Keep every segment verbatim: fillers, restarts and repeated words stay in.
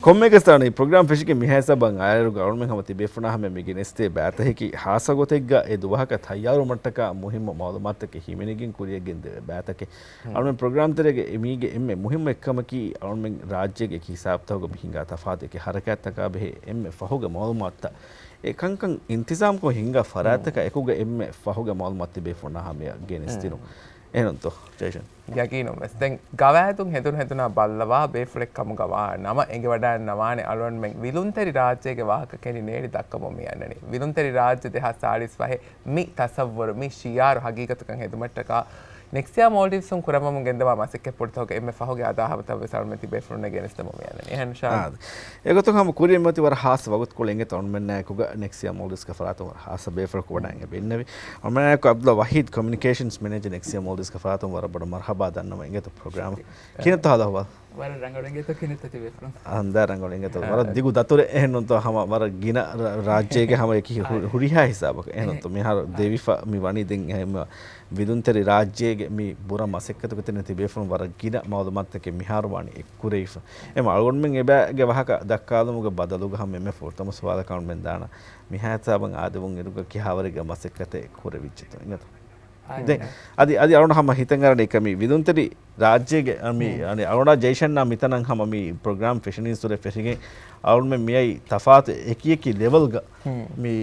ކޮންމެއަކަސް ތާނީ ޕްރޮގްރާމް ފެށިގެން މިހާ ހިސާބަށް އައިއިރުގަ އަޅުމެން ހަމަ ތިބޭފުޅުންނާ ހަމަ މި ގެނެސްދޭ ބައިތަކަކީ ހާއްސަ ގޮތެއްގަ އެ ދުވަހަކަށް ތައްޔާރުވުމަށްޓަކާ މުހިއްމު މައުލޫމާތުތަކެއް ހިމެނިގެން ކުރިޔަށް ގެންދެވޭ ބައިތަކެއް. އަޅުމެން ޕްރޮގްރާމް ތެރޭގަ މީގެ އެންމެ މުހިއްމު އެއްކަމަކީ އަޅުމެން ރާއްޖޭގެ އެކި ހިސާބުތަކުގަ މި ހިނގާ ތަފާތު އެކި ހަރަކާތްތަކާ ބެހޭ އެންމެ ފަހުގެ މައުލޫމާތުތައް އެ ކަންކަން އިންތިޒާމްކޮށް ހިނގާ ފަރާތްތަކާ އެކުގަ އެންމެ ފަހުގެ މައުލޫމާތު ތިބޭފުޅުންނާ ހަމަޔަށް ގެނެސްދިނުން. އެހެންތޯ ޖައިޝަން؟ ޔަގީނުންވެސް. ދެން ގަވާއިދުން ހެދުނު ހެދުނާ ބައްލަވާ ބޭފުޅެއް ކަމުގަ ވާ ނަމަ، އެނގިވަޑައިންނަވާނެ އަޅުގަނޑުމެން ވިލުންތެރި ރާއްޖޭގެ ވާހަކަ ކެނޑި ނޭޅި ދައްކަމުން މި އަންނަނީ. ވިލުންތެރި ރާއްޖެ ދެހާސް ސާޅީސް ފަހެއް މި ތަސައްވުރު، މި ޝިޔާރު ހަގީގަތުކަން ހެދުމަށްޓަކާ ނެކްސް އިޔާ މޯލްޑިވްސުން ކުރައްވަމުން ގެންދަވާ މަސައްކަތްޕުޅުތަކުގެ އެންމެ ފަހުގެ އަދާހަމަތައްވެސް އަޅުގަނޑުމެން ތިބޭފުޅުންނަށް ގެނެސްދެމުން މި އަންނަނީ. އެހެން ޝާން. އާ، އެގޮތުން ހަމަ ކުރިއަށް މިއޮތީ ވަރަށް ހާއްސަ ވަގުތުކޮޅެއް އިނގޭތޯ އަޅުމެންނާއެކުގަ ނެކްސް އިޔާ މޯލްޑިވްސްގެ ފަރާތުން ވަރަށް ހާއްސަ ބޭފުޅަކު ވަޑައިގެން އިންނެވި. އަޅުމެންނާއެކު އަބްދުﷲ ވަހީދު ކޮމިއުނިކޭޝަންސް މެނޭޖަރ ނެކްސް އިޔާ މޯލްޑިވްސްގެ ފަރާތުން ވަރަށް ބޮޑަށް މަރްހަބާ ދަންނަވަން އިނގޭތޯ ޕްރޮގްރާމަށް. ކިހިނެއްތޯ ހާލު އަހުވާލު؟ ވަރަށް ރަނގަޅު އިނގޭތޯ ކިހިނެއްތޯ ތިބޭފުޅުން؟ އަނދާ ރަނގަޅު އިނގޭތޯ. ވަރަށް ދިގު ދަތުރެއް އެހެންނުންތޯ ހަމަ ވަރަށް ގިނަ ރަ-، ރާއްޖޭގެ ހަމަ އެކި ހު-، ހުރިހާ ހިސާބަކަށް އެހެންނުންތޯ މިހާރު ދެވިފަ މި ވަނީ ދެން އެހެން ވިލުންތެރި ރާއްޖޭގެ މި ބުރަ މަސައްކަތުގެ ތެރެއިން ތިބޭފުޅުން ވަރަށް ގިނަ މައުލޫމާތުތަކެއް މިހާރު ވާނީ އެއްކުރެވިފަ. އެމަ އަޅުގަނޑުމެން އެބައިގެ ވާހަކަ ދައްކާލުމުގެ ބަދަލުގަ ހަމަ އެންމެ ފުރަތަމަ ސުވާލަކަށް އަޅުމެން ދާނަ މިހާ ހިސާބަށް އާދެވުން އިރުގަ ކިހާވަރެއްގެ މަސައްކަތެއް ކުރެވިއްޖެތޯ އިނގޭތޯ؟ ދެން އަދި، އަދި އަޅުން ހަމަ ހިތަށް އަރަނީ ކަމީ ވިލުންތެރި ރާއްޖޭގެ، އަ، މި، އަނެ، އަޅުނާ ޖައިޝަންނާ މިތަނަށް ހަމަ މި ޕްރޮގްރާމް ފެށެނީސްތުރެ ފެށިގެން އަޅުމެން މިއައި ތަފާތު އެކިއެކި ލެވަލްގަ މި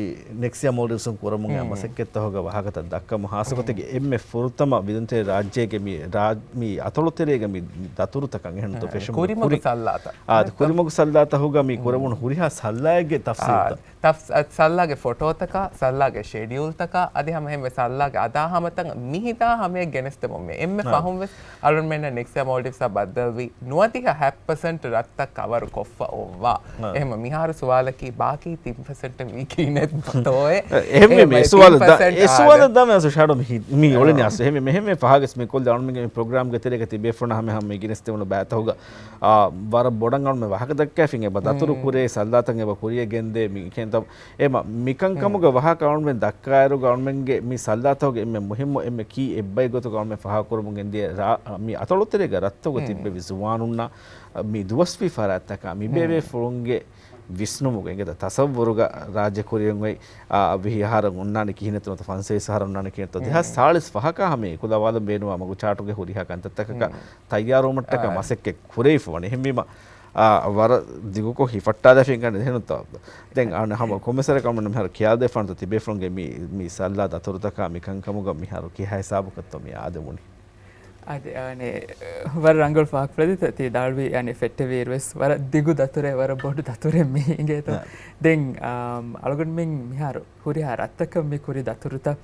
ނެކްސް އިޔާ މޯލްޑިވްސުން ކުރަމުން އެ މަސައްކަތްތަހުގަ ވާހަކަތައް ދައްކަމު ހާއްސަގޮތެއްގެ އެންމެ ފުރަތަމަ ވިލުންތެރި ރާއްޖޭގެ މި ރާ-، މި އަތޮޅުތެރޭގަ މި ދަތުރުތަކަށް އެހެންތޯ ފެށުމުގެ ކުރިމަގު ކުރި-، ސައްލާތައް. އާ، ކުރިމަގު ސައްލާތަހުގަ މި ކުރެވުނު ހުރިހާ ސައްލާއެއްގެ ތަފްސީލްތައް. ތަފް-، އަ، ސައްލާގެ ފޮޓޯތަކާ، ސައްލާގެ ޝެޑިއުލްތަކާ، އަދި ހަމަ އެހެންވެ ސައްލާގެ އަދާހަމަތައް މި ހިތާ ހަމަޔަށް ގެނެސްދެމުން މި އެންމެ ފަހުން ވެސް އަޅުންމެންނަށް ނެކްސް އިޔާ މޯލްޑިވްސްއާ ބައްދަލުވީ ނުވަދިހަ ހަތް ޕަސެންޓް ރަށްތައް ކަވަރު ކޮށްފަ އޮއްވާ. އެހެން މިހާރު ސުވާލަކީ ބާކީ ތިން ޕަސެންޓް ވީ ކިހިނެއްތޯއޭ؟ އެހެންވީމޭ ސުވާލަށް ދާ-، އެ ސުވާލަށް ދާމެ އަސް ޝާޑޯ މި ހި-، މި އޮޅެނީ އަސް އެހެން މެހެން ފަހާގެސް މި ކޮށްލި އަޅުމެންގެ މި ޕްރޮގްރާމްގެ ތެރޭގަ ތިބޭފުޅުންނަށް ހަމަ ހަމަ މި ގެނެސްދެވުނު ބައިތަހުގަ އާ، ވަރަށް ބޮޑަށް އަޅުމެން ވާހަކަ ދައްކާފިނގެ ބަ ދަތުރު ކުރޭ ސައްލާތައް އެބަ ކުރިޔަށް ގެންދޭ މި ކެންތަ އެމަ މިކަންކަމުގެ ވާހަކަ އަޅުމެން ދައްކާއިރުގަ އަޅުމެންގެ މި ސައްލާތަކުގެ އެންމެ މުހިއްމު އެންމެ ކީ އެއްބައި ގޮތުގަ އަޅުމެން ފާހަގަކުރަމުން ގެންދިޔަ ރާ-، މި އަތޮޅުތެރޭގަ ރަށްތަކުގަ ތިއްބެވި ޒުވާނުންނަށް މި ދުވަސްވީ ފަރާތްތަކާ މި ބޭބޭފުޅުންގެ ވިސްނުމުގެ އިނގޭތަ ތަސައްވުރުގަ ރާއްޖެ ކުރިޔަށް އޮތް، އާ، ވިހި އަހަރަށް އޮންނާނެ ކިހިނެއްތޯ ނުވަތަ ފަންސަވީސް އަހަރަށް އޮންނާނެ ކިހިނެއްތޯ ދެހާސް ސާޅީސް ފަހަކާ ހަމަ އެކުލަވާލަން ބޭނުންވާ މަގު ޗާޓުގެ ހުރިހާ ކަންތައްތަކަކަށް ތައްޔާރުވުމަށްޓަކާ މަސައްކަތް ކުރެވިފަވަނީ. އެހެންވީމަ، އާ، ވަރަށް ދިގުކޮށް ހިފައްޓާލަފިން ކަން އެހެނުތޯ. ދެން އަން ހަމަ ކޮންމެސް ވަރަކަށް އަޅުމެން މިހާރު ކިޔާދެފާނެތޯ ތިބޭފުޅުންގެ މި، މި ސައްލާ ދަތުރުތަކާ މި ކަންކަމުގަ މިހާރު ކިހާ ހިސާބަކަށްތޯ މި އާދެވުނީ؟ އާދެ، އަނެ، ވަރަށް ރަނގަޅު ފާހަގަކުރެއްވިތަ ތި ދާޅުވީ، އަނެ، ފެއްޓެވިއިރުވެސް ވަރަށް ދިގު ދަތުރެއް، ވަރަށް ބޮޑު ދަތުރެއް މި އިނގޭތޯ. ދެން، އާ، އަޅުގަނޑުމެން މިހާރު ހުރިހާ ރަށްތަކަށް މި ކުރި ދަތުރުތައް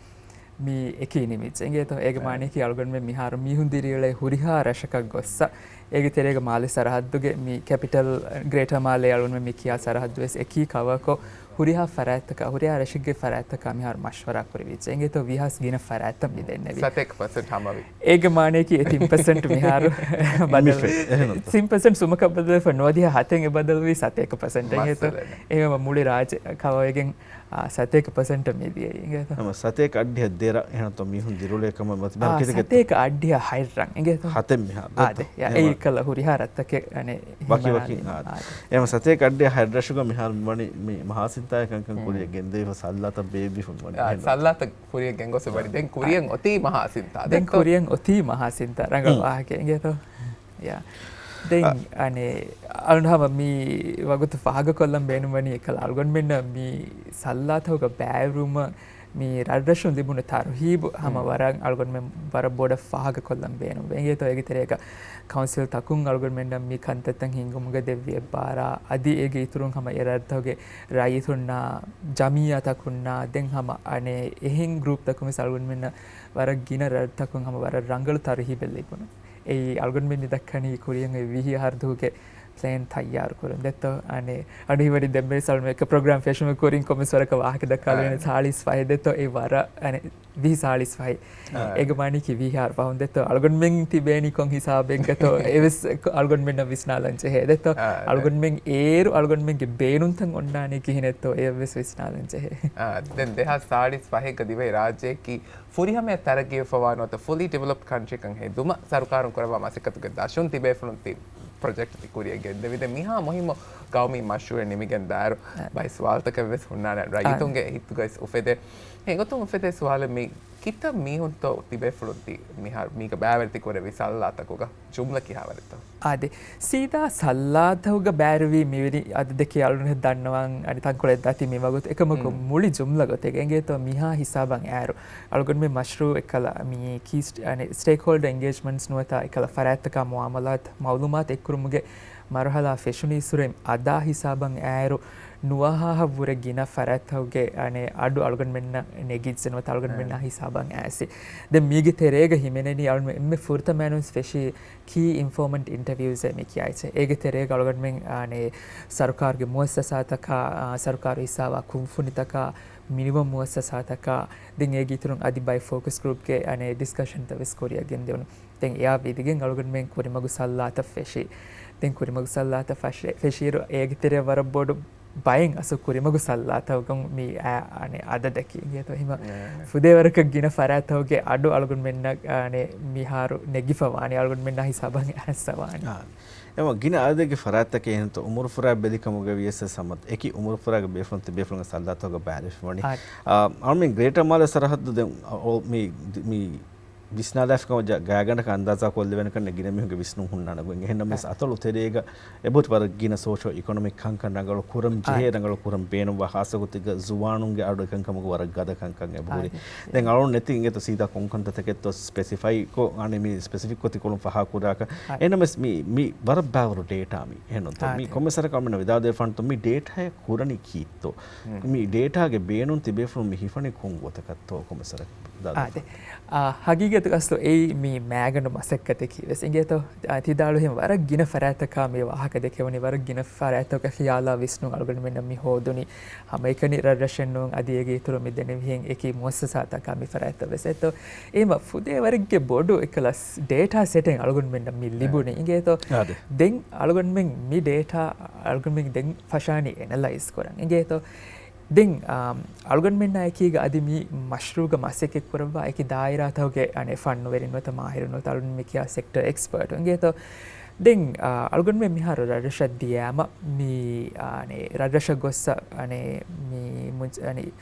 މި އެކީ ނިމިއްޖެ އިނގޭތޯ. އޭގެ މާނަޔަކީ އަޅުގަނޑުމެން މިހާރު މީހުން ދިރިއުޅޭ ހުރިހާ ރަށަކަށް ގޮއްސަ، އޭގެ ތެރޭގަ މާލެ ސަރަހައްދުގެ މި ކެޕިޓަލް ގްރޭޓަރ މާލޭ އަޅުގަނޑުމެން މި ކިޔާ ސަރަހައްދުވެސް އެކީ ކަވަރކޮށް، ހުރިހާ ފަރާތްތަކަށް، ހުރިހާ ރަށެއްގެ ފަރާތްތަކާ މިހާރު މަޝްވަރާ ކުރެވިއްޖެ އިނގޭތޯ. ވީހާވެސް ގިނަ ފަރާތްތައް މި ދެންނެވި. ސަތޭކަ ޕަސެންޓް ހަމަވި. އޭގެ މާނަޔަކީ އެ ތިން ޕަސެންޓް މިހާރު ބަދަލު، ތިން ޕަސެންޓް ސުމަކަށް ބަދަލުވެފަ ނުވަދިހަ ހަތެއް އެބަދަލުވީ ސަތޭކަ ޕަސެންޓް އިނގޭތޯ. އެހެންވީމަ މުޅި ރާއްޖެ ކަވަވެގެން އާ، ސަތޭކަ ޕަސެންޓަށް މި ދިޔައީ އިނގޭތަ؟ ހަމަ ސަތޭކަ އައްޑިހަ ދެރަށް އެހެންތޯ މީހުން ދިރިއުޅޭ ކަމަށް މަތި-، އާ، ސަތޭކަ އައްޑިހަ ހަތް ރަށް އިނގޭތަ؟ ހަތެއް މިހާރު. އާދެ، އެއީ ކަލަ ހުރިހާ ރަށްތަކެއް އަނެ ވަކި ހިމަނާ ވަކި، ދިނުން. އާދެ. އެހެން ސަތޭކަ އައްޑިހަ ހަތް ރަށުގަ މިހާރު ވަނީ މި މަހާސިންތާއެއް ކަންކަން ކުރިޔަށް ގެންދެވިފަ ސައްލާތައް ބޭއްވިފަ ވަނީ. އާ، އެހެން ސައްލާތައް ކުރިޔަށް ގެންގޮސް ވަނީ. ދެން ކުރިޔަށް އޮތީ މަހާސިންތާ. ދެން ދެއްތޯ؟ ކުރިޔަށް އޮތީ މަހާސިންތާ. ރަނގަޅު ވާހަކަ އިނގޭތޯ؟ ޔާ. ދެން އަ، އަނެ، އަޅުން ހަމަ މި ވަގުތު ފާހަގަކޮށްލަން ބޭނުންވަނީ އެކަލަ އަޅުގަނޑުމެންނަށް މި ސައްލާތަކުގަ ބައިވެރިވުމަށް މި ރަށްރަށުން ލިބުނު ތަރުހީބު ހަމަ ވަރަށް އަޅުގަނޑުމެން ވަރަށް ބޮޑަށް ފާހަގަކޮށްލަން ބޭނުންވޭ. އިނގޭތޯ އޭގެ ތެރޭގަ ކައުންސިލް ތަކުން އަޅުގަނޑުމެންނަށް މި ކަންތައްތައް ހިންގުމުގަ ދެއްވި އެއްބާރާ އަދި އޭގެ އިތުރުން ހަމަ އެ ރަށްތަކުގެ ރައްޔިތުންނާ، ޖަމިއްޔާތަކުންނާ ދެން ހަމަ އަނެއް އެހެން ގްރޫޕްތަކުން ވެސް އަޅުގަނޑުމެންނަށް ވަރަށް ގިނަ ރަށްތަކުން ހަމަ ވަރަށް ރަނގަޅު ތަރުހީބެއް ލިބުނު. އެއީ އަޅުގަނޑުމެން މި ދައްކަނީ ކުރިއަށް އޮތް ވިހި އަހަރު ދުވަހުގެ ޕްލޭން ތައްޔާރު ކުރުން ދެއްތޯ. އަނެއް އަޑު ހިވަނި ދެންމެ ސަލްމެ އެކަ ޕްރޮގްރާމް ފެށުމުގެ ކުރިން ކޮންމެސް ވަރަކަށް ވާހަކަ ދައްކާލެވޭނެ ސާޅީސް ފަހެއް ދެއްތޯ. އެ ވަރަށް އަނެއް ވިހި ސާޅީސް ފަހެއް. އާ. އޭގެ މާނަޔަކީ ވިހި އަހަރު ފަހުން ދެއްތޯ. އަޅުގަނޑުމެން ތިބޭނީ ކޮން ހިސާބެއްގަތޯ އެވެސް އަޅުގަނޑުމެންނަށް ވިސްނާލަން ޖެހޭ ދެއްތޯ. އާ، އަޅުގަނޑުމެން އޭރު އަޅުގަނޑުމެންގެ ބޭނުންތައް އޮންނާނީ ކިހިނެއްތޯ އެއަށްވެސް ވިސްނާލަން ޖެހޭ. އާ، ދެން ދެހާސް ސާޅީސް ފަހެއްގަ ދިވެހި ރާއްޖެއަކީ ފުރިހަމަޔަށް ތަރައްގީވެފަވާ ނުވަތަ ފުލީ ޑިވެލޮޕްޑް ކަންޓްރީއަކަށް ހެދުމަށް ސަރުކާރުން ކުރައްވާ މަސައްކަތުގެ ދަށުން ތިބޭފުޅުން ތި ޕްރޮޖެކްޓް ތި ކުރިއަށް ގެންދެވި. ދެން މިހާ މުހިއްމު ގައުމީ މަޝްރޫއެއް ނިމިގެން ދާއިރު ބައެއް ސުވާލުތަކެއް ވެސް ހުންނާނެ. ރައްޔިތުންގެ ހިތުގައި އުފެދޭ. އެގޮތުން އުފެދޭ ސުވާލެއް މި ކިތައް މީހުންތޯ ތިބޭފުޅުން މިހާރު މީގަ ބައިވެރިތި ކުރެވި ސައްލާތަކުގަ ޖުމްލަ ކިހާވަރެއްތޯ؟ އާދެ، ސީދާ ސައްލާތަކުގަ ބައިވެރިވި މިވެނި އަދަދެއް އަޅުގަނޑު ދަންނަވަން އަނެއް ތަންކޮޅެއް ދާތީ މި ވަގުތު އެކަމަކު މުޅި ޖުމްލަ ގޮތެއްގަ އިނގޭތޯ މިހާ ހިސާބަށް އައިރު އަޅުގަނޑުމެން މަޝްރޫއު އެއްކަލަ މި ކީ ސްޓޭކްހޯލްޑަ އެންގޭޖްމަންޓްސް ނުވަތަ އެއްކަލަ ފަރާތްތަކާ މުއާމަލާތު މައުލޫމާތު އެއްކުރުމުގެ މަރުހަލާ ފެށުނީއްސުރެ އަދާ ހިސާބަށް އައިރު ނުވަހާހަށްވުރެ ގިނަ ފަރާތްތަކުގެ އަނެއް އަޑު އަޅުގަނޑުމެންނަށް ނެގިއްޖެ ނުވަތަ އަޅުގަނޑުމެންނާ ހިސާބަށް އައިސް. ދެން މީގެ ތެރޭގަ ހިމެނެނީ އަޅުގަނޑުމެން އެންމެ ފުރަތަމައިން ވެސް ފެށީ ކީ އިންފޯމަންޓް އިންޓަވިއުސްއޭ މި ކިޔާ އެއްޗެއް. އޭގެ ތެރޭގަ އަޅުގަނޑުމެން އަނެއް ސަރުކާރުގެ މުއައްސަސާތަކާ، އާ، ސަރުކާރު ހިއްސާވާ ކުންފުނިތަކާ، މިނިވަން މުއައްސަސާތަކާ، ދެން އޭގެ އިތުރުން އަދި ބައެއް ފޯކަސް ގްރޫޕްގެ އަނެއް ޑިސްކަޝަންތައް ވެސް ކުރިއަށް ގެންދެވުނު. ދެން އެއާ ވިދިގެން އަޅުގަނޑުމެން ކުރިމަގު ސައްލާތައް ފެށި. ދެން ކުރިމަގު ސައްލާތައް ފަށި، ފެށިއިރު އޭގެ ތެރެއަށް ވަރަށް ބޮޑު ބައެއް އަސްލު ކުރިމަގު ސައްލާތަކުގަ މި އައި އަނެއް އަދަދަކީ އިނގޭތޯ ހިމަ ފުދޭވަރަކަށް ގިނަ ފަރާތްތަކުގެ އަޑު އަޅުގަނޑުމެންނަށް އަނެއް މިހާރު ނެގިފަ ވާނީ އަޅުގަނޑުމެންނާ ހިސާބަށް އައިސްފަ ވާނީ. އާ. އެމަ ގިނަ އަދަދެއްގެ ފަރާތްތަކެއް އެހެންތޯ އުމުރުފުރާ ބެލިކަމުގަ ވިޔަސް ހަމަ އެކި އުމުރުފުރާގެ ބޭފުޅުން ތިބޭފުޅުންގެ ސައްލާތަކުގަ ބައިވެރިވެފަ ވަނީ. އާ. އާ، އަޅުމެން ގްރޭޓަރ މާލެ ސަރަހައްދު ދެން އަ، އޮ، މި، މި ވިސްނާލާފިކަމަށް ގާތްގަނޑަކަށް އަންދާޒާކޮށްލެވޭނެ ކަންނެ ގިނަ މީހުންގެ ވިސްނުން ހުންނާނެ ގޮތް. އެހެންނަމަވެސް އަތޮޅު ތެރޭގަ އެބަހުރި ވަރަށް ގިނަ ސޯޝިއޯ އިކޮނޮމިކް ކަންކަން ރަނގަޅު ކުރަން ޖެހޭ، ރަނގަޅު ކުރަން ބޭނުންވާ ހާއްސަ ގޮތެއްގަ ޒުވާނުންގެ އަޑު އެކަންކަމުގަ ވަރަށް ގަދަ ކަންކަން އެބަހުރި. ދެން އަޅުން ނެތި އިނގޭތޯ ސީދާ ކޮން ކަންތައްތަކެއްތޯ ސްޕެސިފައިކޮށް، އަނެއް މި ސްޕެސިފިކްކޮށް ތިކޮޅުން ފަހާ ކުރާކަށް. އެހެންނަމަވެސް މި، މި ވަރަށް ބާވަރު ޑޭޓާ މި. އެހެންނޫންތޯ؟ މި ކޮންމެސް ވަރަކަށް އަޅުމެންނަށް ވިދާޅުދެވިފާނެތޯ މި ޑޭޓާއަށް ކުރަނީ ކީއްތޯ؟ މި ޑޭޓާގެ ބޭނުން ތިބޭފުޅުން މި ހިފަނީ ކޮން ގޮތަކަށްތޯ ކޮންމެސް ވަރަކަށް ވިދާޅުދެވިފާނެ. އާދެ. އާ، ހަގީގަތުގަ އަސްލު އެއީ މި މައިގަނޑު މަސައްކަތެއް ކީވެސް އިނގޭތޯ؟ އާ، ތި ވިދާޅުވިހެން ވަރަށް ގިނަ ފަރާތްތަކާ މި ވާހަކަ ދެކެވުނީ، ވަރަށް ގިނަ ފަރާތްތަކުގެ ޚިޔާލާ ވިސްނުން އަޅުގަނޑުމެންނަށް މި ހޯދުނީ. ހަމައެކަނި ރަށްރަށެއް ނޫން، އަދި އޭގެ އިތުރު މި ދެނެވިހެން އެކި މުއައްސަސާތަކާ މި ފަރާތްތައް ވެސް އެތޯ. އެހެމަ ފުދޭވަރެއްގެ ބޮޑު އެކަލަސް ޑޭޓާ ސެޓެއް އަޅުގަނޑުމެންނަށް މި ލިބުނީ އިނގޭތޯ. ދެން އަޅުގަނޑުމެން މި ޑޭޓާ އަޅުގަނޑުމެން ދެން ފަށާނީ އެނަލައިޒް ކުރަން އިނގޭތޯ. ދެން، އާ، އަޅުގަނޑުމެންނާ އެކީގަ އަދި މި މަޝްރޫގަ މަސައްކަތް ކުރައްވާ އެކި ދާއިރާތަކުގެ އަނެއް ފަންނުވެރިން ނުވަތަ މާހިރުން ނުވަތަ އަޅުން މި ކިޔާ ސެކްޓަ އެކްސްޕަރޓު އިނގޭތޯ. ދެން، އާ، އަޅުގަނޑުމެން މިހާރު ރަށްރަށަށް ދިޔާމަ މި، އާ، އަނެއް ރަށްރަށަށް ގޮއްސަ އަނެއް މި މުޖް-، އަނެއް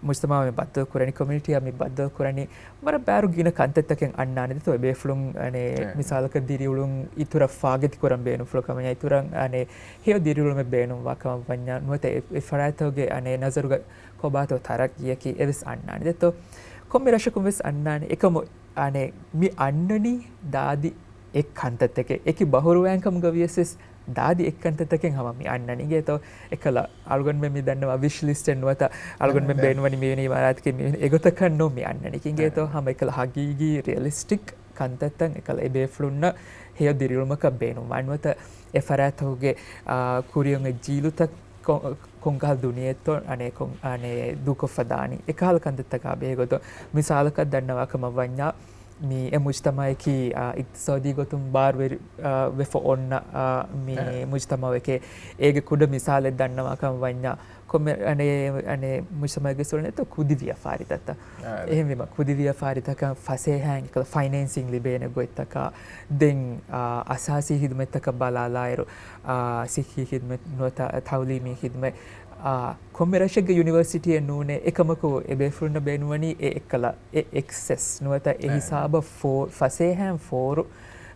މުޖްތަމައާ މި ބައްދަލު ކުރަނީ، ކޮމިއުނިޓީއާ މި ބައްދަލު ކުރަނީ ވަރަށް ބާރު ގިނަ ކަންތައްތަކެއް އަންނާނެ ދެތޯ. އެބޭފުޅުން އަނެއް މިސާލަކަށް ދިރިއުޅުން އިތުރަށް ފާގަތި ކުރަން ބޭނުންފުޅު ކަމަށް އިތުރަށް އަނެއް ހެޔޮ ދިރިއުޅުމެއް ބޭނުންވާ ކަމަށް ވަންޏާ ނުވަތަ އެ، އެ ފަރާތްތަކުގެ އަނެއް ނަޒަރުގަ ކޮބާތޯ ތަރައްގީއަކީ އެވެސް އަންނާނެ ދެތޯ. ކޮންމެ ރަށަކުން ވެސް އަންނާނެ. އެކަމު އަނެއް މި އަންނަނީ ދާދި އެއް ކަންތައްތަކެއް. އެކި ބަހުރުވައިން ކަމުގަ ވިޔަސް ވެސް ދާދި އެއްކަންތައްތަކެއް ހަމަ މި އަންނަނީ އިނގޭތޯ. އެކަލަ އަޅުގަނޑުމެން މި ދަންނަވާ ވިޝް ލިސްޓެއް ނުވަތަ އަޅުގަނޑުމެން ބޭނުންވަނީ މިވެނި އިމާރާތަކީ މިވެނި އެގޮތަކަށް ނޫން މި އަންނަނީ އިނގޭތޯ. ހަމަ އެކަލަ ހަގީގީ ރިއަލިސްޓިކް ކަންތައްތައް އެކަލަ އެބޭފުޅުންނަށް ހެޔޮ ދިރިއުޅުމަކަށް ބޭނުންވާ ނުވަތަ އެ ފަރާތްތަކުގެ، އާ، ކުރިއަށް އޮތް ޖީލުތައް ކޮ-، ކޮންކަހަލަ ދުނިޔެއެއްތޯ އަނެއް ކޮން، އަނެއް ދޫކޮށްފަ ދާނީ. އެކަހަލަ ކަންތައްތަކާ ބެހޭގޮތުން މިސާލަކަށް ދަންނަވާ ކަމަށް ވަންޏާ، މި އެ މުޖްތަމައަކީ، އާ، އިޤްތިޞާދީ ގޮތުން ބާރުވެރި، އާ، ވެފަ އޮންނަ، އާ، މި މުޖްތަމައެކޭ. އޭގެ ކުޑަ މިސާލެއް ދަންނަވާ ކަމަށް ވަންޏާ، ކޮންމެ އަނެއް، އަނެއް މުޖްތަމައެއްގެ ސުވަރުން އެތޯ ކުދި ވިޔަފާރިތައްތައް. އެހެންވީމަ، ކުދި ވިޔަފާރިތަކަށް ފަސޭހައިން އެކަލަ ފައިނޭންސިން ލިބޭނެ ގޮތްތަކާ، ދެން، އާ، އަސާސީ ހިދުމަތްތަކަށް ބަލާލާއިރު، އާ، ސިއްހީ ހިދުމަތް ނުވަތަ ތައުލީމީ ހިދުމަތް، އާ، ކޮންމެ ރަށެއްގެ ޔުނިވަރސިޓީއެއް ނޫނޭ، އެކަމަކު އެބޭފުޅުންނަށް ބޭނުންވަނީ އެ އެއްކަލަ، އެ އެކްސެސް ނުވަތަ އެ ހިސާބަށް ފޯ-، ފަސޭހައިން ފޯރު،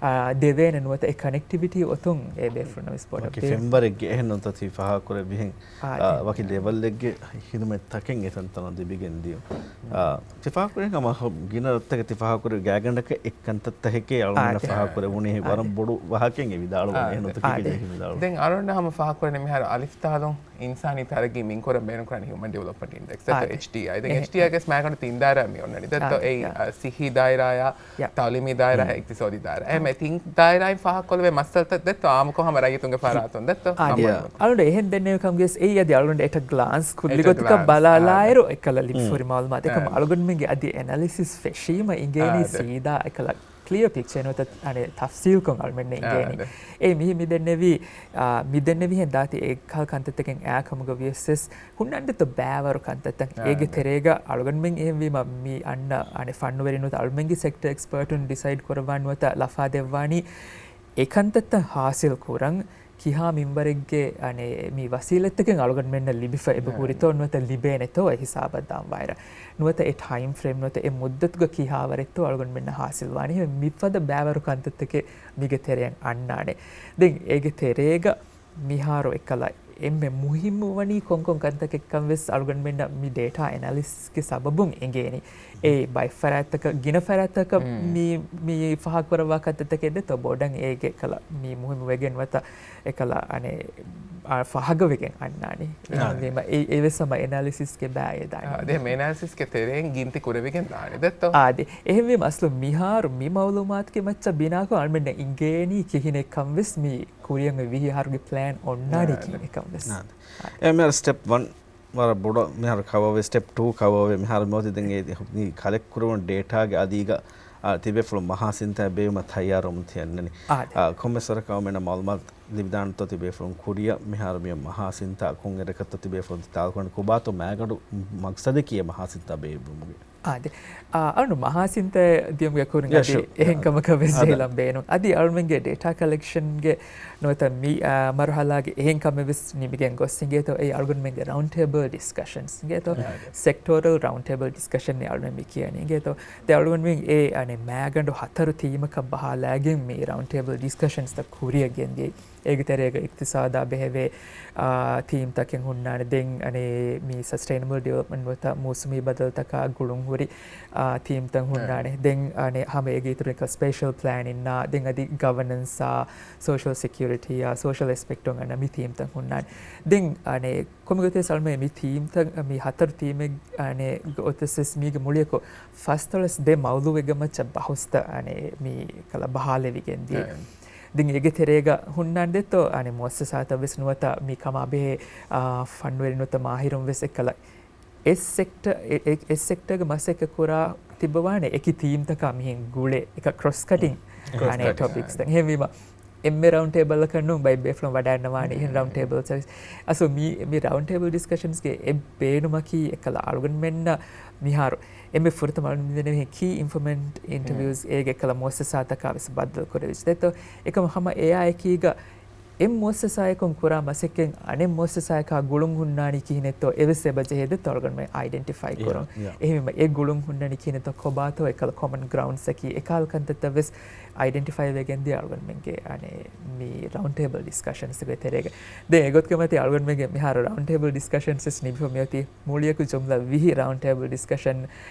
އާ، ދެވޭނެ ނުވަތަ އެ ކަނެކްޓިވިޓީ އޮތުން އެ ބޭފުޅުންނަށް ވެސް ބޮޑަށް ވަކި ފެންވަރެއްގެ އެހެން ނުވަތަ ތި ފާހަގަކުރެއްވިހެން، އާ، ވަކި ލެވަލްއެއްގެ ހިދުމަތްތަކެއް އެތަންތަނަށް ލިބިގެން ދިޔުން. އާ، ތި ފާހަގަކުރިހެން ހަމަ ގިނަ ރަށްތަކެއް ތި ފާހަގަކުރި ގާތްގަނޑަކަށް އެއްކަންތައްތަކެކޭ އަޅުގަނޑަށް ފާހަގަކުރެވުނީ ވަރަށް ބޮޑު ވާހަކައެއް އެ ވިދާޅުވަނީ. އެހެން ނުތަކެކޭ ޖެހި ވިދާޅުވަނީ. ދެން އަޅުގަނޑަށް ހަމަ ފާހަގަކުރަނީ މިހާރު އަލިފް ތާލުން އިންސާނީ ތަރައްގީ މިންކުރަން ބޭނުންކުރަން ހިއުމަން ޑިވެލޮޕްމަންޓް އިންޑެކްސް އެއް އެޗް ޑީ އައި. ދެން އެޗް ޑީ އައި ގެ މައިގަނޑު ތިން ދާއިރާ މި އޮންނަނީ. ދެއްތޯ އެއީ، ސިއްހީ ދާއިރާއާ، ތައުލީމީ ދާއިރާ، އިޤްތިޞާދީ ދާއިރާ. އެހެން ތިން ދާއިރާއިން ފާހަގަކޮށްލެވޭ މައްސަލަތައް ދެއްތޯ އާއްމުކޮށް ހަމަ ރައްޔިތުންގެ ފަރާތުން ދެއްތޯ. އަޅުގަނޑު އެހެން ދެންނެވި ކަމުގެސް އެއީ އަދި އަޅުގަނޑު އެޓް އަ ގްލާންސް ކުއްލި ގޮތަކަށް ބަލާލާއިރު އެކަލަ ލިބިފަ ހުރި މައުލޫމާތު. އެކަމަ އަޅުގަނޑުމެންގެ އަދި އެނަލިސިސް ފެށީމަ އިނގޭނީ ސީދާ އެކަލަ ކްލިއަ ޕިކްޗަރ ނުވަތަ އަނެއް ތަފްސީލްކޮށް އަޅުމެންނަށް އިނގޭނީ. އޭ މިހި މި ދެންނެވީ، އާ، މި ދެންނެވިހެން ދާތި އެއްކަހަލަ ކަންތައްތަކެއް އާ ކަމުގަ ވިޔަސް ވެސް ހުންނަންދެތޯ ބައިވަރު ކަންތައްތައް. އޭގެ ތެރޭގަ އަޅުގަނޑުމެން އެހެންވީމަ މި އަންނަ އަނެއް ފަންނުވެރިން ނުވަތަ އަޅުމެންގެ ސެކްޓަ އެކްސްޕަރޓުން ޑިސައިޑް ކުރައްވާ ނުވަތަ ލަފާ ދެއްވާނީ އެ ކަންތައްތައް ހާސިލް ކުރަން ކިހާ މިންވަރެއްގެ އަނެއް މި ވަސީލަތްތަކެއް އަޅުގަނޑުމެންނަށް ލިބިފަ އެބަ ހުރިތޯ ނުވަތަ ލިބޭނެތޯ އެ ހިސާބަށް ދާން ވާއިރަށް. ނުވަތަ އެ ޓައިމް ފްރޭމް ނުވަތަ އެ މުއްދަތުގަ ކިހާވަރެއްތޯ އަޅުގަނޑުމެންނަށް ހާސިލްވާނީ. މިފަދަ ބައިވަރު ކަންތައްތަކެއް މީގެ ތެރެއަށް އަންނާނެ. ދެން އޭގެ ތެރޭގަ މިހާރު އެކަލަ އެންމެ މުހިއްމު ވަނީ ކޮންކޮން ކަންތަކެއްކަން ވެސް އަޅުގަނޑުމެންނަށް މި ޑޭޓާ އެނަލިސިސްގެ ސަބަބުން އެނގޭނީ. އެ ބައެއް ފަރާތްތަކަށް، ގިނަ ފަރާތްތަކަށް މި، މި ފާހަގަކުރައްވާ ކަންތައްތަކެއް ދެތޯ ބޮޑަށް އޭގެ ކަލަ މި މުހިއްމު ވެގެން ނުވަތަ އެކަލަ އަނެއް، އާ، ފާހަގަވެގެން އަންނާނީ. އާ. އެހެންވީމަ އެ، އެވެސް ހަމަ އެނަލިސިސްގެ ބައެއް ދާނީ. އާ، ދެ މި އެނަލިސިސްގެ ތެރެއިން ގިންތި ކުރެވިގެން ދާނެ ދެތޯ. އާދެ. އެހެންވީމަ އަސްލު މިހާރު މި މައުލޫމާތުގެ މައްޗަށް ބިނާކޮށް އަޅުމެންނަށް އިނގޭނީ ކިހިނެއްކަން ވެސް މި ކުރިއަށް އޮތް ވިހި އަހަރުގެ ޕްލޭން އޮންނާނީ ކިހިނެއްކަން ވެސް. އާ. އެ މިހާރު ސްޓެޕް ވަން ވަރަށް ބޮޑަ، މިހާރު ކަވަރވޭ، ސްޓެޕް ޓޫ ކަވަރވޭ. މިހާރު މިއޮތީ ދެން އެ މި ކަލެކްޓް ކުރެވުނު ޑޭޓާގެ އަދީގަ، އާ، ތިބޭފުޅުން މަހާ ސިންތާ ބޭއްވުމަށް ތައްޔާރުވަމުން ތި އަންނަނީ. އާދެ. އާ، ކޮންމެސް ވަރަކަށް އަޅުމެންނަށް މައުލޫމާތު ލިބިދާނެތޯ ތިބޭފުޅުން ކުރިއަށް މިހާރު މި މަހާ ސިންތާ ކޮން އެރަކަށްތޯ ތިބޭފުޅުން ތި ތާލުކުރަނީ ކޮބާތޯ މާގަނޑު މަގްސަދަކީ އެ މަހާ ސިންތާ ބޭއްވުމުގެ. އާދެ. އާ، އަޅުން މަހާ ސިންތާ ދިޔުމުގެ ކުރިން އަދި އެހެން ކަމަކަށް ވެސް ޖެހިލަން ބޭނުން. އަދި އަޅުމެންގެ ޑޭޓާ ކަލެކްޝަންގެ ނުވަތަ މި، އާ، މަރުހަލާގެ އެހެން ކަމެއް ވެސް ނިމިގެން ގޮސް އިނގޭތޯ އެއީ އަޅުގަނޑުމެންގެ ރައުންޑް ޓޭބަލް ޑިސްކަޝަންސް އިނގޭތޯ. ސެކްޓޯރަލް ރައުންޑް ޓޭބަލް ޑިސްކަޝަން އަޅުމެން މި ކިޔަނީ އިނގޭތޯ. ދެ އަޅުގަނޑުމެން އެ އަނެއް މާގަނޑު ހަތަރު ތީމަކަށް ބަހާލައިގެން މި ރައުންޑް ޓޭބަލް ޑިސްކަޝަންސްތައް ކުރިއަށް ގެންދިޔަ. އޭގެ ތެރޭގަ އިޤްތިޞާދާ ބެހެވޭ، އާ، ތީމްތަކެއް ހުންނާނެ. ދެން އަނެއް މި ސަސްޓެއިނަބަލް ޑިވެލޮޕްމަންޓް ނުވަތަ މޫސުމީ ބަދަލުތަކާ ގުޅުން ހުރި، އާ، ތީމްތައް ހުންނާނެ. ދެން އަނެއް ހަމަ އޭގެ އިތުރުން ސްޕޭޝަލް ޕްލޭނިންއާ، ދެން އަދި ގަވަނަންސްއާ، ސޯޝަލް ސެކިއުރިޓީއާ، ސޯޝަލް އެސްޕެކްޓުން އަންނަ މި ތީމްތައް ހުންނާނެ. ދެން އަނެއް ކޮންމެ ގޮތެއް ސަލްމޭ މި ތީމްތައް، މި ހަތަރު ތީމެއް އަނެއް ގޮތަސް ވެސް މީގެ މުޅިއަކު ފަސްދޮޅަސް ދެ މައުޟޫއެއްގެ މައްޗަށް ބަހުސްތައް އަނެއް މި ކަލަ ބަހާލެވިގެން ދިޔަ. ދެން އޭގެ ތެރޭގަ ހުންނާނެ ދެއްތޯ، އަނެއް މުއައްސަސާތައް ވެސް ނުވަތަ މި ކަމާ ބެހޭ، އާ، ފަންނުވެރިން ނުވަތަ މާހިރުން ވެސް އެއްކަލަ އެއް ސެކްޓަ، އެ، އެ، އެއް ސެކްޓަރގެ މަސައްކަތް ކުރާ ތިއްބަވާނެ އެކި ތީމްތަކާ މިހެން ގުޅޭ އެކަ ކްރޮސް ކަޓިން ކްރޮސް އަނެއް ކަޓިން. ޓޮޕިކްސްތައް. އެހެންވީމަ އެންމެ ރައުންޑް ޓޭބަލްއަކަށް ނޫން ބައެއް ބޭފުޅުން ވަޑައިންނަވާނެ އެހެން ރައުންޑް ޓޭބަލް ސަރވިސް. އަސްލު މި، މި ރައުންޑް ޓޭބަލް ޑިސްކަޝަންސްގެ އެއް ބޭނުމަކީ އެކަލަ އަޅުގަނޑުމެންނަށް މިހާރު އެންމެ ފުރަތަމަ އަޅުގަނޑުމެން ކީ އިންފޮމެންޓް އިންޓަވިއުސް އޭގެ އެކަލަ މުއައްސަސާތަކާ ވެސް ބައްދަލު ކުރެވިއްޖެ ދެއްތޯ. އެކަމަ ހަމަ އެއާ އެކީގަ އެއް މުއައްސަސާއަކުން ކުރާ މަސައްކަތް އަނެއް މުއައްސަސާއަކާ ގުޅުން ހުންނާނީ ކިހިނެއްތޯ އެވެސް އެބަ ޖެހޭ ދެއްތޯ އަޅުގަނޑުމެން އައިޑެންޓިފައި ކުރުން. އެހެންވީމަ އެ ގުޅުން ހުންނަނީ ކިހިނެއްތޯ ކޮބާތޯ އެކަލަ ކޮމަން ގްރައުންޑްސްއަކީ އެކަހަލަ ކަންތައްތައް ވެސް އައިޑެންޓިފައި ވެގެން ދިޔަ އަޅުގަނޑުމެންގެ އަނެއް މި ރައުންޑް ޓޭބަލް ޑިސްކަޝަންސްގެ ތެރޭގަ. ދެން އެގޮތުގެ މަތި އަޅުގަނޑުމެންގެ މިހާރު ރައުންޑް ޓޭބަލް ޑިސްކަޝަންސް ވެސް ނިމިފަ މިއޮތީ މުޅިއަކު ޖުމްލަ ވިހި ރައުންޑް ޓޭބަލް ޑިސްކަޝަން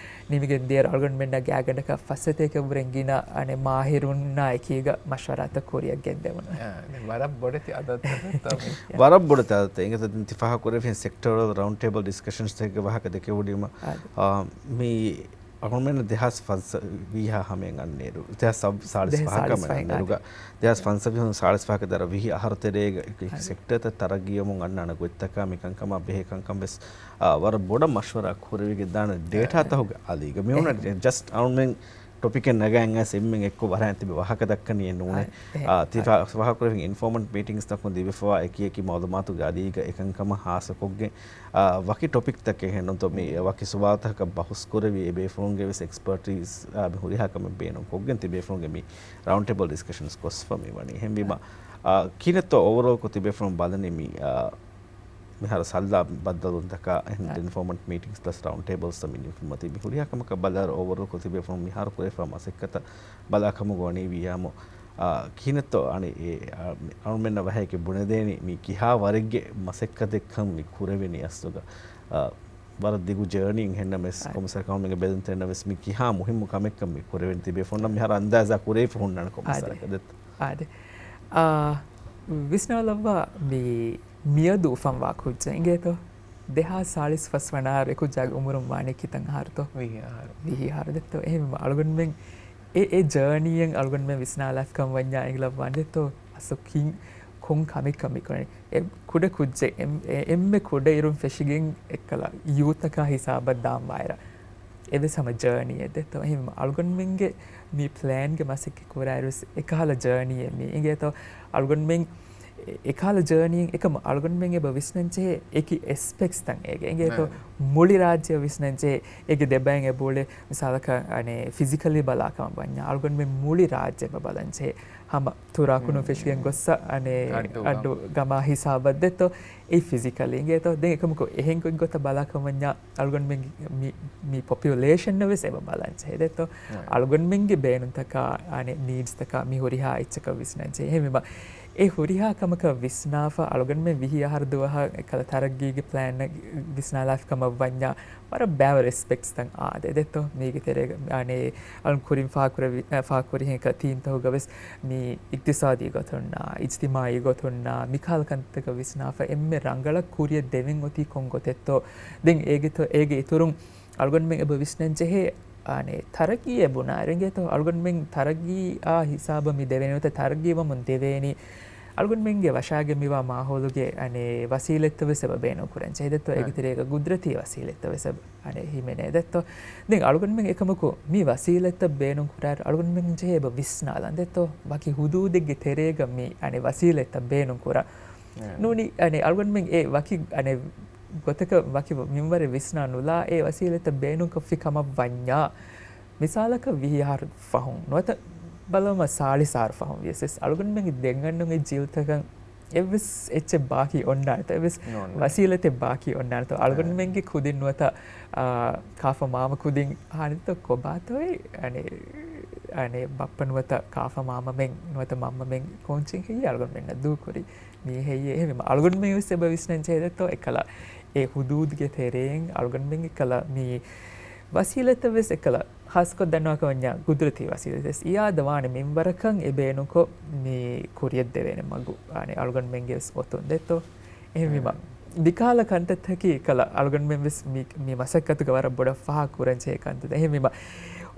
ނިމިގެން ދިޔަ އަޅުގަނޑުމެންނަށް ގާތްގަނޑަކަށް ފަސް ސަތޭކައަށްވުރެ ގިނަ އަނެއް މާހިރުންނާ އެކީގަ މަޝްވަރާތައް ކުރިއަށް ގެންދެވުނު. އާ، ވަރަށް ބޮޑެތި އަދަދުތައް ވަރަށް ބޮޑެތި އަދަދުތައް. އިނގޭތޯ ތި ފާހަގަކުރެވިހެން ސެކްޓަރަލް ރައުންޑް ޓޭބަލް ޑިސްކަޝަންސްތަކެއްގެ ވާހަކަ ދެކެވުނީމަ، އާ، މި އަޅުގަނޑުމެން ދެހާސް ފަންސަވީހާ ހަމައަށް އަންނައިރު، ދެހާސް ސާޅީސް ފަހަކަށް އަންނައިރުގަ، ދެހާސް ފަންސަވީހުން ސާޅީސް ފަހަކަށް ދާއިރު ވިހި އަހަރު ތެރޭގަ އެކި ސެކްޓަރތައް ތަރައްގީވަމުން އަންނާނެ ގޮތްތަކާ މިކަންކަމާ ބެހޭ ކަންކަން ވެސް، އާ، ވަރަށް ބޮޑަށް މަޝްވަރާ ކުރެވިގެން ދާނެ ޑޭޓާތަކުގެ އަލީގަ. މި ހުންނަ ޖަސްޓް އަޅުމެން ޓޮޕިކެއް ނަގައިން އައިސް އެންމެން އެއްކޮށް ވަރަށް ތިބެ ވާހަކަ ދައްކަނީ ނޫނޭ. އާ، ތި ފާ-، ފާހަގަކުރެވި އިންފޯމަންޓް މީޓިންގްސްތަކުން ލިބިފަވާ އެކި އެކި މައުލޫމާތުގެ އަލީގަ އެކަންކަމަށް ހާއްސަކޮށްގެން، އާ، ވަކި ޓޮޕިކްތަކެއް ހެންނުންތޯ މި ވަކި ސުވާލުތަކަކަށް ބަހުސްކުރެވި އެ ބޭފުޅުންގެ ވެސް އެކްސްޕަރޓީސް، އާ، މި ހުރިހާ ކަމެއް ބޭނުން ކޮށްގެން ތި ބޭފުޅުންގެ މި ރައުންޑް ޓޭބަލް ޑިސްކަޝަންސް ގޮސްފަ މި ވަނީ. އެހެންވީމަ، އާ، ކިހިނެއްތޯ އޯވަރޯލްކޮށް ތި ބޭފުޅުން ބަލަނީ މި، އާ، މިހާރު ސައްލާ ބައްދަލުވުންތަކާ އެހެން އިންފޯމަންޓް މީޓިންގްސް ޕްލަސް ރައުންޑް ޓޭބަލްސް މި ނިމިފަ މި ހުރިހާ ކަމަކަށް ބަލާއިރު އޯވަރޯލްކޮށް ތި ބޭފުޅުން މިހާރު ކުރެވިފަ މަސައްކަތަށް ބަލާ ކަމުގަ ވަނީ ވިއްޔާމު، އާ، ކިހިނެއްތޯ އަނެއް އެ، އާ، މި އަޅުމެންނަށް ވަހައެކެއް ބުނެދޭނީ މި ކިހާ ވަރެއްގެ މަސައްކަތެއްކަން މި ކުރެވެނީ އަސްލުގަ، އާ، ވަރަށް ދިގު ޖާނީއެއް ހެންނަމެސް ކޮމިސަރ ކަމުމެންގެ ބެލުންތެރިންނަށް ވެސް މި ކިހާ މުހިއްމު ކަމެއްކަން މި ކުރެވެން ތިބޭފުޅުންނަށް މިހާރު އަންދާޒާ ކުރެވިފަ ހުންނާނެ ކޮމިސަރަކަށް ދެއްތަ؟ އާދެ. އާ، ވިސްނާލައްވާ މި މިއަދު އުފަންވާ ކުއްޖެއް އިނގޭތޯ؟ ދެހާސް ސާޅީސް ފަސް ވަނަ އަހަރު އެ ކުއްޖާގެ އުމުރުން ވާނީ ކިތަން އަހަރުތޯ؟ ވިހި އަހަރު. ވިހި އަހަރު ދެއްތޯ؟ އެހެންވީމަ އަޅުގަނޑުމެން އެ، އެ ޖާނީއެއް އަޅުގަނޑުމެން ވިސްނާލާފިކަން ވަންޏާ އެނގިލައްވާނެ ދެއްތޯ؟ އަސްލު ކިން، ކޮން ކަމެއްކަން މި ކުރަނީ؟ އެ ކުޑަ ކުއްޖެއް، އެ، އެ، އެންމެ ކުޑައިރުން ފެށިގެން އެއްކަލަ ޔޫތަކާ ހިސާބަށް ދާން ވާއިރަށް. އެވެސް ހަމަ ޖާނީއެއް ދެއްތޯ؟ އެހެންވީމަ އަޅުގަނޑުމެންގެ މި ޕްލޭންގެ މަސައްކަތް ކުރާއިރު ވެސް އެކަހަލަ ޖާނީއެއް މި އިނގޭތޯ؟ އަޅުގަނޑުމެން އެ-، އެކާލަ ޖާނީ އެކަމަ އަޅުގަނޑުމެން އެބަ ވިސްނަންޖެހޭ އެކި އެސްޕެކްޓްސްތައް އޭގެ އިނގޭތޯ؟ މުޅި ރާއްޖެ ވިސްނަންޖެހޭ އޭގެ ދެބައިން އެބައުޅޭ މިސާލަކަށް އަނެ ފިޒިކަލީ ބަލާކަމަށް ވަންޏާ އަޅުގަނޑުމެން މުޅި ރާއްޖެ އެބަ ބަލަންޖެހޭ ހަމަ ތުރާކުނު ފެށިގެން ގޮއްސަ އަނެ އައްޑު ގަމާ ހިސާބަށް ދެއްތޯ؟ އެ ފިޒިކަލީ އިނގޭތޯ؟ ދެން އެކަމަކު އެހެން ގޮތްގޮތަށް ބަލާކަމަށް ވަންޏާ އަޅުގަނޑުމެން މި، މި ޕޮޕިއުލޭޝަން ވެސް އެބަ ބަލަންޖެހޭ ދެއްތޯ؟ އަޅުގަނޑުމެންގެ ބޭނުންތަކާ އަނެ ނީޑްސްތަކާ މި ހުރިހާ އެއްޗަކަށް ވިސްނަންޖެހޭ. އެހެންވީމަ އެ ހުރިހާ ކަމަކަށް ވިސްނާފަ އަޅުގަނޑުމެން ވިހި އަހަރު ދުވަހަށް އެކަލަ ތަރައްގީގެ ޕްލޭން ވިސްނާލާފި ކަމަށް ވަންޏާ ވަރަށް ބައިވަރު އެސްޕެކްޓްސްތައް އާދޭ ދެއްތޯ؟ މީގެ ތެރޭގަ އަނެ އަޅުން ކުރިން ފާހަގަކުރެވި-، އަ، ފާހަގަކުރިހެން ތީން ތަހުގަ ވެސް މި އިޤްތިޞާދީ ގޮތުންނާ، އިޖްތިމާޢީ ގޮތުންނާ، މިކަހަލަ ކަންތަކަށް ވިސްނާފަ އެންމެ ރަނގަޅަށް ކުރިއަށް ދެވެން އޮތީ ކޮން ގޮތެއްތޯ؟ ދެން އޭގެ ތަ-، އޭގެ އިތުރުން އަޅުގަނޑުމެން އެބަ ވިސްނަން ޖެހޭ، އަނެ، ތަރައްގީ އެ ބުނާއިރު އިނގޭތޯ؟ އަޅުގަނޑުމެން ތަރައްގީއާ ހިސާބަށް މި ދެވޭނީ ނުވަތަ ތަރައްގީވަމުން ދެވޭނީ އަޅުގަނޑުމެންގެ ވަށާގެ މިވާ މާހައުލުގެ، އަނެ، ވަސީލަތްތައް ވެސް އެބަ ބޭނުން ކުރަން ޖެހޭ ދެއްތޯ؟ އޭގެ ތެރޭގަ ގުދުރަތީ ވަސީލަތްތައް ވެސް އަނެ، ހިމެނޭ ދެއްތޯ؟ ދެން އަޅުގަނޑުމެން އެކަމަކު މި ވަސީލަތްތައް ބޭނުން ކުރާއިރު އަޅުގަނޑުމެން ޖެހޭ އެބަ ވިސްނާލަން ދެއްތޯ؟ ވަކި ހުދޫދެއްގެ ތެރޭގަ މި އަނެ ވަސީލަތްތައް ބޭނުން ކުރަން. ނޫނީ އަނެ އަޅުގަނޑުމެން އެ ވަކި އަނެ ގޮތަކަށް ވަކި މިންވަރެއް ވިސްނާ ނުލާ އެ ވަސީލަތްތައް ބޭނުންކޮށްފި ކަމަށް ވަންޏާ، މިސާލަކަށް ވިހި އަހަރު ފަހުން ނުވަތަ ބަލަމަ ސާޅީސް އަހަރު ފަހުން ވިޔަސް ވެސް އަޅުގަނޑުމެން ދެން އަންނަ އެ ޖީލްތަކަށް އެއްވެސް އެއްޗެއް ބާކީ އޮންނާނެތޯ؟ އެއްވެސް ނޯންނާނެ. ވަސީލަތެއް ބާކީ އޮންނާނެތޯ؟ އަޅުގަނޑުމެންގެ ކުދިން ނުވަތަ، އާ، ކާފަ މާމަ ކުދިން އަހާނެތޯ ކޮބާތޯއޭ؟ އަނެ، އަނެ، ބައްޕަ ނުވަތަ ކާފަ މާމަމެން ނުވަތަ މަންމަމެން ކޯންޗެއް ހެއްޔޭ އަޅުގަނޑުމެންނަށް ދޫކުރީ؟ މީ ހެއްޔޭ؟ އެހެންވީމަ އަޅުގަނޑުމެން ވެސް އެބަ ވިސްނަން ޖެހޭ ދެއްތޯ؟ އެކަލަ އެ ހުދޫދުގެ ތެރެއިން އަޅުގަނޑުމެން އެކަލަ މި ވަސީލަތައް ވެސް އެކަލަ ހާއްސަކޮށް ދަންނަވާކަމަށް ވަންޏާ ގުދުރަތީ ވަސީލަތް ވެސް އިއާދަވާނެ މިންވަރަކަށް އެ ބޭނުންކޮށް މި ކުރިއަށް ދެވޭނެ މަގު އަނެ އަޅުގަނޑުމެންގެ ވެސް އޮތުން ދެއްތޯ؟ އެހެންވީމަ ދިކާލަ ކަންތައްތަކީ އެކަލަ އަޅުގަނޑުމެން ވެސް މި، މި މަސައްކަތުގަ ވަރަށް ބޮޑަށް ފާހަގަ ކުރަން ޖެހޭ ކަންތައް. އެހެންވީމަ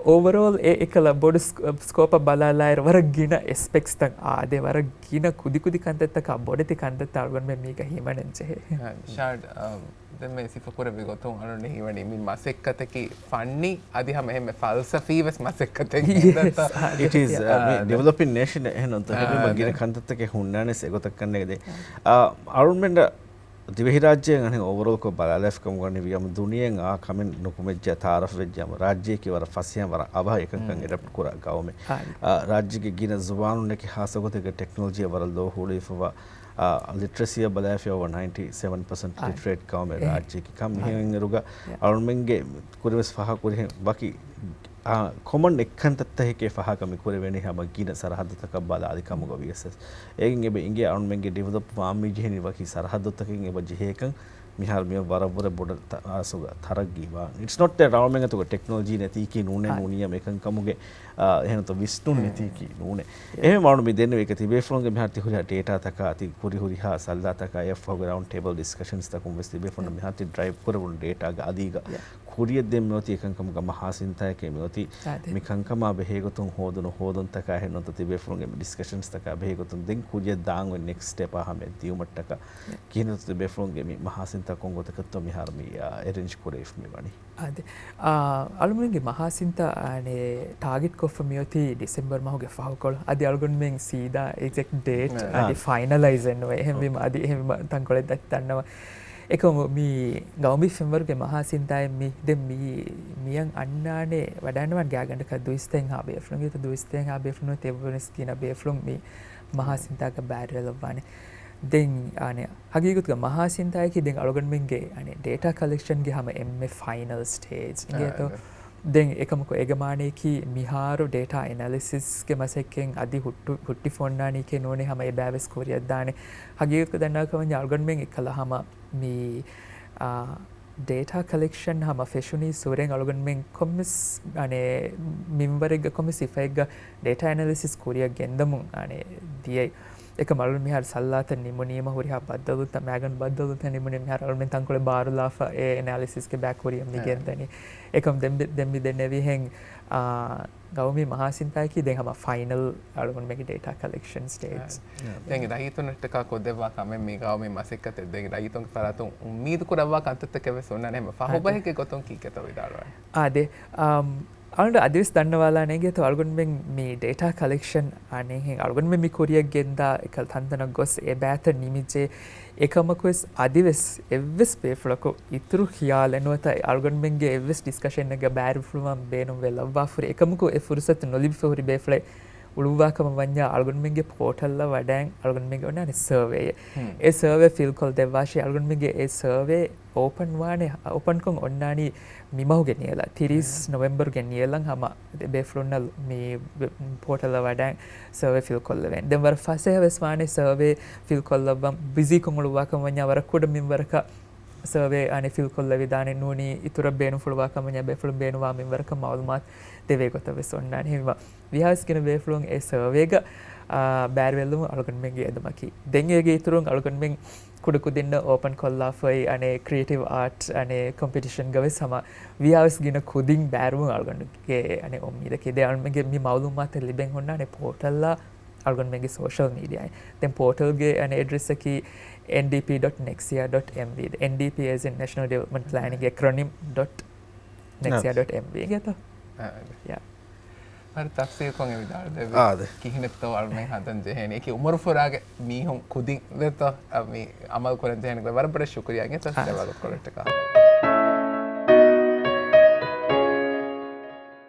އޯވަރޯލް އެ އެކަލަ ބޮޑު ސްކޯ-، ސްކޯޕަށް ބަލާލާއިރު ވަރަށް ގިނަ އެސްޕެކްޓްސްތައް އާދޭ، ވަރަށް ގިނަ ކުދިކުދި ކަންތައްތަކާ ބޮޑެތި ކަންތައްތައް އަޅުގަނޑުމެން މީގަ ހިމަނަން ޖެހޭ. ޝާޑް، އަ، ދެން މި ސިފަކުރެއްވި ގޮތުން އަޅުގަނޑު ހީވަނީ މި މަސައްކަތަކީ ފަންނީ އަދި ހަމަ އެހެންމެ ފަލްސަފީ ވެސް މަސައްކަތެއް ހިނދަތަ؟ އިޓް އިޒް، މި އާ، ޑިވެލޮޕިން ނޭޝަން އެހެންނުންތަ؟ އާ، ހެންވީމަ ގިނަ ކަންތައްތަކެއް ހުންނާނެސް އެގޮތަށް ކަންނޭނގެ ދޭ. އާ، އަޅުގަނޑުމެންނަށް ދިވެހިރާއްޖެއިން އަނެއް އޯވަރޯލްކޮށް ބަލާލާފިކަމުގަ ވަނީ ވިޔަމު ދުނިޔެއިން އާ ކަމެއް ނުކުމެއްޖެ ތައާރަފްވެއްޖެ ހަމަ ރާއްޖެއަކީ ވަރަށް ފަސޭހަ ވަރަށް އަވަހަށް އެކަންކަން އެޑަޕްޓް ކުރާ ގައުމެއް. އާ، ރާއްޖޭގެ ގިނަ ޒުވާނުންނަކީ ހާއްސަ ގޮތެއްގަ ޓެކްނޮލޮޖީއަށް ވަރަށް ލޯ ހޫޅުވިފަވާ، އާ، ލިޓްރަސީއަށް ބަލާފި އޯވަ ނައިންޓީ ސެވަން ޕަސެންޓް ލިޓްރޭޓް ގައުމެއް ރާއްޖެއަކީ. ކަން މިހެން އިރުގަ އަޅުމެންގެ ކުރިވެސް ފާހަގަކުރިހެން ވަކި އާ، ކޮމަން އެއްކަންތައްތަކެކޭ ފާހަގަ މި ކުރެވޭނީ ހަމަ ގިނަ ސަރަހައްދުތަކަށް ބަލާލި ކަމުގަ ވިޔަސް ވެސް. އޭގެން އެބަ އިނގޭ އަޅުމެންގެ ޑިވެލޮޕް ވާން މި ޖެހެނީ ވަކި ސަރަހައްދުތަކެއް އެބަ ޖެހޭކަން މިހާރު މިއޮތް ވަރަށްވުރެ ބޮޑަށް ތަ-، އާސުގަ ތަރައްގީވާން. އިޓްސް ނޮޓް ދެޓް އަޅުމެންގެ އަތުގަ ޓެކްނޮލޮޖީ ނެތީކީ ނޫނޭ ނޫނިއްޔާ އެކަން ކަމުގެ، އާ، އެހެންތޯ ވިސްނުން ނެތީކީ ނޫނޭ. އެހެން އަޅު މި ދެންނެވި އެކަ ތިބޭފުޅުންގެ މިހާރު ތި ހުރިހާ ޑޭޓާތަކާ ތި ކުރި ހުރިހާ ސައްލާތަކާ އެއަށްފަހުގެ ރައުންޑް ޓޭބަލް ޑިސްކަޝަންސްތަކުން ވެސް ތިބޭފުޅުން މިހާރު ތި ޑްރައިވް ކުރެވުނު ޑޭޓާގެ އަލީގަ ކުރިއަށް ދޭން މިއޮތީ އެކަންކަމުގަ މަހާ ސިންތާއެކޭ މިއޮތީ. މި ކަންކަމާ ބެހޭގޮތުން ހޯދުނު ހޯދުންތަކާ އެހެންނުތަ ތިބޭފުޅުންގެ މި ޑިސްކަޝަންސްތަކާ ބެހޭގޮތުން ދެން ކުރިއަށް ދާން އޮތް ނެކްސްޓް ސްޓެޕާ ހަމަ ދިއުމަށްޓަކާ ކިހިނެއްތަ ތިބޭފުޅުންގެ މި މަހާ ސިންތާ ކޮން ގޮތަކަށްތޯ މިހާރު މި، އާ، އެރޭންޖް ކުރެވިފަ މި ވަނީ؟ އާދެ. އާ، އަޅުމެންގެ މަހާ ސިންތާ، އާނެ، ޓާގެޓް ކޮށްފަ މިއޮތީ ޑިސެމްބަރ މަހުގެ ފަހުކޮޅު. އަދި އަޅުގަނޑުމެން ސީދާ އެގްޒެކްޓް ޑޭޓް އަދި ފައިނަލައިޒް އެއްނުވޭ. އެހެންވީމަ އަދި އެހެންވީމަ ތަންކޮޅެއް ދައްތަންނަވަ. އެކަމު މި ގައުމީ ފެންވަރުގެ މަހާ ސިންތާއެއް މި ދެން މި މިއަށް އަންނާނެ ވަޑާންވާން ގާގަނޑަކަށް ދުއިސައްތައެއްހާ ބޭފުޅުން އިތު ދުއިސައްތައެއްހާ ބޭފުޅުން ތެއްވެނިސް ގިނަ ބޭފުޅުން މި މަހާ ސިންތާގަ ބައިވެރިވެލައްވާނެ. ދެން އާނެ ހަގީގަތުގަ މަހާ ސިންތާއަކީ ދެން އަޅުގަނޑުމެންގެ އާނެ ޑޭޓާ ކަލެކްޝަންގެ ހަމަ އެންމެ ފައިނަލް ސްޓޭޖް އިނގޭތޯ. ދެން އެކަމަކު އޭގެ މާނައަކީ މިހާރު ޑޭޓާ އެނަލިސިސްގެ މަސައްކަތް އަދި ހުއްޓު-، ހުއްޓިފަ އޮންނާނީކޭ ނޫނީ ހަމަ އެބައިވެސް ކުރިއަށްދާނެ. ހަގީގަތުގަ ދަންނަވާކަމަށް އަޅުގަނޑުމެން އެއްކަލަ ހަމަ މި، އާ، ޑޭޓާ ކަލެކްޝަން ހަމަ ފެށުނީ ސުރެން އަޅުގަނޑުމެން ކޮންމެސް، އަނެ، މިންވަރެއްގަ ކޮންމެސް ސިފައެއްގަ ޑޭޓާ އެނަލިސިސް ކުރިއަށް ގެންދަމުން، އަނެ، ދިޔައީ. އެކަމް އަޅުން މިހާރު ސައްލާތައް ނިމުނީމަ ހުރިހާ ބައްދަލުތައް، މައިގަނޑު ބައްދަލުތައް ނިމުނީ މިހާރު އަޅުމެން ތަންކޮޅެއް ބާރުލާފަ އެ އެނާލިސިސްގެ ބައި ކުރިއަށް މި ގެންދަނީ. އެކަމް ދެން މި، ދެން މި ދެންނެވިހެން، އާ، ގައުމީ މަހާ ސިންތާއަކީ ދެން ހަމަ ފައިނަލް އަޅުގަނޑުމެންގެ ޑޭޓާ ކަލެކްޝަން ސްޓޭޖް. ދެން ރައްޔިތުންނަށްޓަކާ ކޮށްދެއްވާ ކަމެއް މި ގައުމީ މަސައްކަތެއް. ދެން ރައްޔިތުންގެ ފަރާތުން އުއްމީދު ކުރައްވާ ކަންތައްތަކެއް ވެސް އޮންނާނެ ހަމަ ފަހުބަހެއްގެ ގޮތުން ކީކޭތޯ ވިދާޅުވާނެ؟ އާދެ، އަމް، އަޅުގަނޑު އަދިވެސް ދަންނަވާލާނެ ގެތޯ އަޅުގަނޑުމެން މި ޑޭޓާ ކަލެކްޝަން އަނެއްހެން އަޅުގަނޑުމެން މި ކުރިއަށް ގެންދާ އެކަލް ތަންތަނަށް ގޮސް އެ ބައިތައް ނިމިއްޖެ. އެކަމަކުވެސް އަދިވެސް އެއްވެސް ބޭފުޅަކު އިތުރު ޚިޔާލެއް ނުވަތަ އަޅުގަނޑުމެންގެ އެއްވެސް ޑިސްކަޝަންއެއްގަ ބައިވެރިވުމަށް ބޭނުންވެ ލައްވާފަހުރި އެކަމަކު އެ ފުރުސަތު ނުލިބިފަ ހުރި ބޭފުޅެއް އުޅުއްވާ ކަމަށް ވަންޏާ އަޅުގަނޑުމެންގެ ޕޯޓަލްއަށް ވަޑައިން އަޅުގަނޑުމެންގެ އޮންނާނެ ސަރވޭއެއް. އެ ސަރވޭ ފިލްކޮށް ދެއްވާށި އަޅުގަނޑުމެންގެ އެ ސަރވޭ އޯޕަން ވާނެ، އޯޕަންކޮށް އޮންނާނީ މި މަހުގެ ނިޔަލަށް، ތިރީސް ނޮވެމްބަރުގެ ނިޔަލަށް ހަމަ ބޭފުޅުންނަށް މި ޕޯޓަލަށް ވަޑައި ސަރވޭ ފިލް ކޮށްލެވޭނެ. ދެން ވަރަށް ފަސޭހަވެސް ވާނެ ސަރވޭ ފިލް ކޮށްލައްވަން ބިޒީކޮށް އުޅުއްވާކަމަށް ވަންޏާ ވަރަށް ކުޑަ މިންވަރަކަށް ސަރވޭ އަނެއް ފިލް ކޮށްލެވިދާނެ ނޫނީ އިތުރަށް ބޭނުންފުޅުވާކަމަށް ވަންޏާ ބޭފުޅުން ބޭނުންވާ މިންވަރަކަށް މައުލޫމާތު ދެވޭ ގޮތަށް ވެސް އޮންނާނެ. ހެވީމަ ވީހާވެސް ގިނަ ބޭފުޅުން އެ ސަރވޭގަ ބައިވެރިވެލުމުން އަޅުގަނޑުމެންގެ އެދުމަކީ. ދެން އޭގެ އިތުރުން އަޅުގަނޑުމެން ކުޑަކުދިންނަށް އޯޕަން ކޮށްލާފައި އަނެއް ކްރިއޭޓިވް އާޓް އަނެއް ކޮމްޕިޓިޝަންގަ ވެސް ހަމަ ވީހާވެސް ގިނަ ކުދިން ބައިވެރިވުން އަޅުގަނޑުގެ އަނެއް އުއްމީދަކީ. ދެން އަޅުގަނޑުމެންގެ މި މައުލޫމާތު ލިބެން ހުންނާނެ ޕޯޓަލްއާ އަޅުގަނޑުމެންގެ ސޯޝަލް މީޑިއާއިން. ދެން ޕޯޓަލްގެ އަނެއް އެޑްރެސްއަކީ އެންޑީޕީ ޑޮޓް ނެކްސިއާ ޑޮޓް އެމްވީ. އެންޑީޕީ އޭޒް އިން ނޭޝަނަލް ޑިވެލޮޕްމަންޓް ޕްލޭނިންގ އެކްރޮނިމް ޑޮޓް ނެކްސިއާ ޑޮޓް އެމްވީ ގެތޯ. އާ، އާދެ. ޔާ. ހަރި ތަފްސީލްކޮށް އެ ވިދާޅު ދެއްވި. އާދެ. ކިހިނެއްތޯ އަޅުމެން ހަދަން ޖެހޭނީ. އެކި އުމުރުފުރާގެ މީހުން ކުދިން ދެތޯ، އަ، މި އަމަލު ކުރަން ޖެހޭނީ. ވަރަށް ބޮޑަށް ޝުކުރިޔާ އިނގޭތޯ އާ. ދެ ވަގުތުކޮޅަށްޓަކާ.